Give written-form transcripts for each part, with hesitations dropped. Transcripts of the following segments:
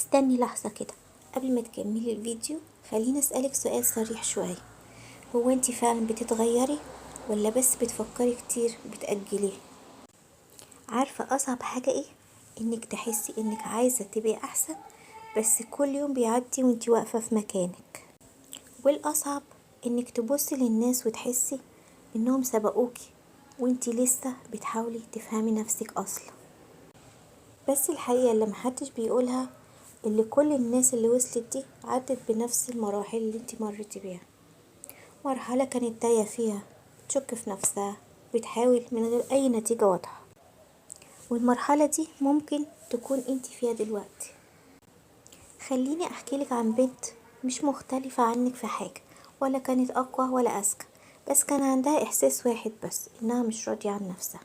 استني لحظة كده قبل ما تكملي الفيديو، خليني أسألك سؤال صريح شوية. هو انتي فعلا بتتغيري ولا بس بتفكري كتير وبتأجليه؟ عارفة أصعب حاجة ايه؟ انك تحسي انك عايزة تبقي أحسن، بس كل يوم بيعدي وانتي واقفة في مكانك. والأصعب انك تبصي للناس وتحسي انهم سبقوكي وانتي لسه بتحاولي تفهمي نفسك أصلا. بس الحقيقة اللي محدش بيقولها، اللي كل الناس اللي وصلت دي عدت بنفس المراحل اللي انتي مريتي بيها. مرحلة كانت تايهة فيها، تشك في نفسها، بتحاول من غير أي نتيجة واضحة. والمرحلة دي ممكن تكون انتي فيها دلوقتي. خليني احكيلك عن بنت مش مختلفة عنك في حاجة، ولا كانت أقوى ولا أذكى، بس كان عندها إحساس واحد بس، إنها مش راضية عن نفسها.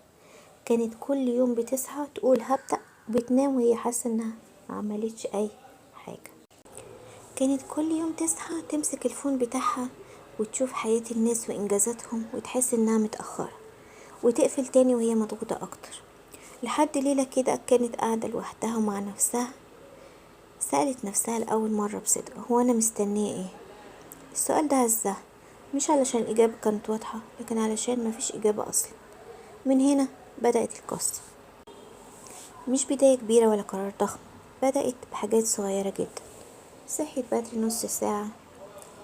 كانت كل يوم بتصحى تقول هبدأ، وبتنام وهي حاسة إنها ما عملتش أي حاجة. كانت كل يوم تصحى تمسك ال phone بتاعها وتشوف حياة الناس وإنجازاتهم وتحس إنها متأخرة، وتقفل تاني وهي مضغوطة أكتر. لحد ليلة كده كانت قاعدة لوحدها ومع نفسها، سألت نفسها لأول مرة بصدق: هو أنا مستنية إيه؟ السؤال ده هزها، مش علشان الإجابة كانت واضحة، لكن علشان مفيش إجابة أصلا. من هنا بدأت القصة. مش بداية كبيرة ولا قرار ضخم، بدأت بحاجات صغيرة جدا. صحيت بدري نص ساعة،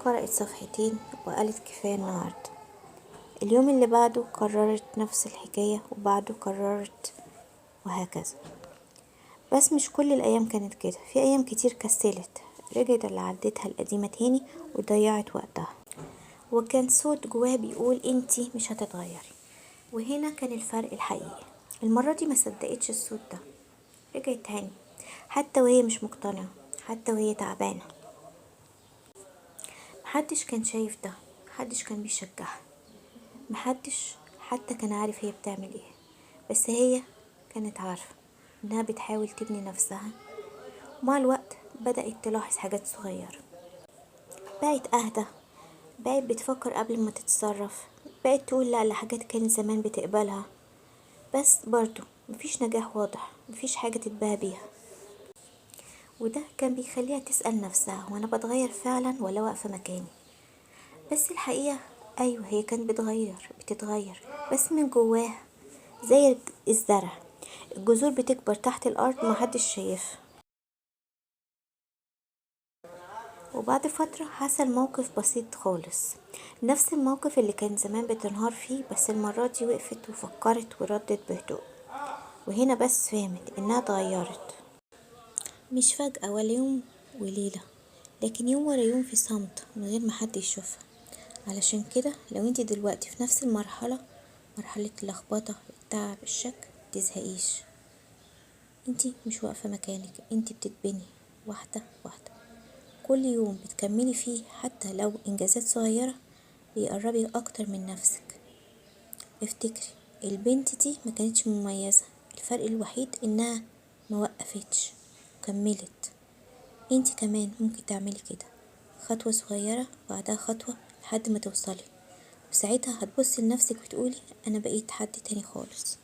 قرأت صفحتين وقالت كفاية النهاردة. اليوم اللي بعده قررت نفس الحكاية، وبعده قررت، وهكذا. بس مش كل الأيام كانت كده، في أيام كتير كسلت، رجعت لعادتها القديمة تاني وضيعت وقتها. وكان صوت جواها بيقول انتي مش هتتغيري. وهنا كان الفرق الحقيقي. المرة دي ما صدقتش الصوت ده، رجعت تاني حتى وهي مش مقتنعة، حتى وهي تعبانة. محدش كان شايف ده، محدش كان بيشجعها، محدش حتى كان عارف هي بتعمل ايه، بس هي كانت عارفة انها بتحاول تبني نفسها. ومع الوقت بدأت تلاحظ حاجات صغيرة. بقت أهدى، بقت بتفكر قبل ما تتصرف، بقت تقول لا لحاجات كانت زمان بتقبلها. بس برضو مفيش نجاح واضح، مفيش حاجة تتباهى بيها. وده كان بيخليها تسأل نفسها: وانا بتغير فعلا ولا واقفة مكاني؟ بس الحقيقة ايوه، هي كانت بتتغير بس من جواها، زي الزرع، الجذور بتكبر تحت الارض محدش شايفها. وبعد فترة حصل موقف بسيط خالص، نفس الموقف اللي كان زمان بتنهار فيه، بس المرة دي وقفت وفكرت وردت بهدوء. وهنا بس فهمت انها اتغيرت، مش فجأة ولا يوم وليلة، لكن يوم ورا يوم في صمت من غير ما حد يشوفها. علشان كده لو انت دلوقتي في نفس المرحلة، مرحلة اللخبطة، التعب، الشك، متزهقيش. انت مش واقفة مكانك، انت بتتبني واحدة واحدة. كل يوم بتكملي فيه حتى لو انجازات صغيرة بيقربك اكتر من نفسك. افتكري البنت دي ما كانتش مميزة، الفرق الوحيد انها ما وقفتش وكملت. انت كمان ممكن تعملي كده، خطوة صغيرة بعدها خطوة لحد ما توصلي، وساعتها هتبصي لنفسك وتقولي انا بقيت حد تاني خالص.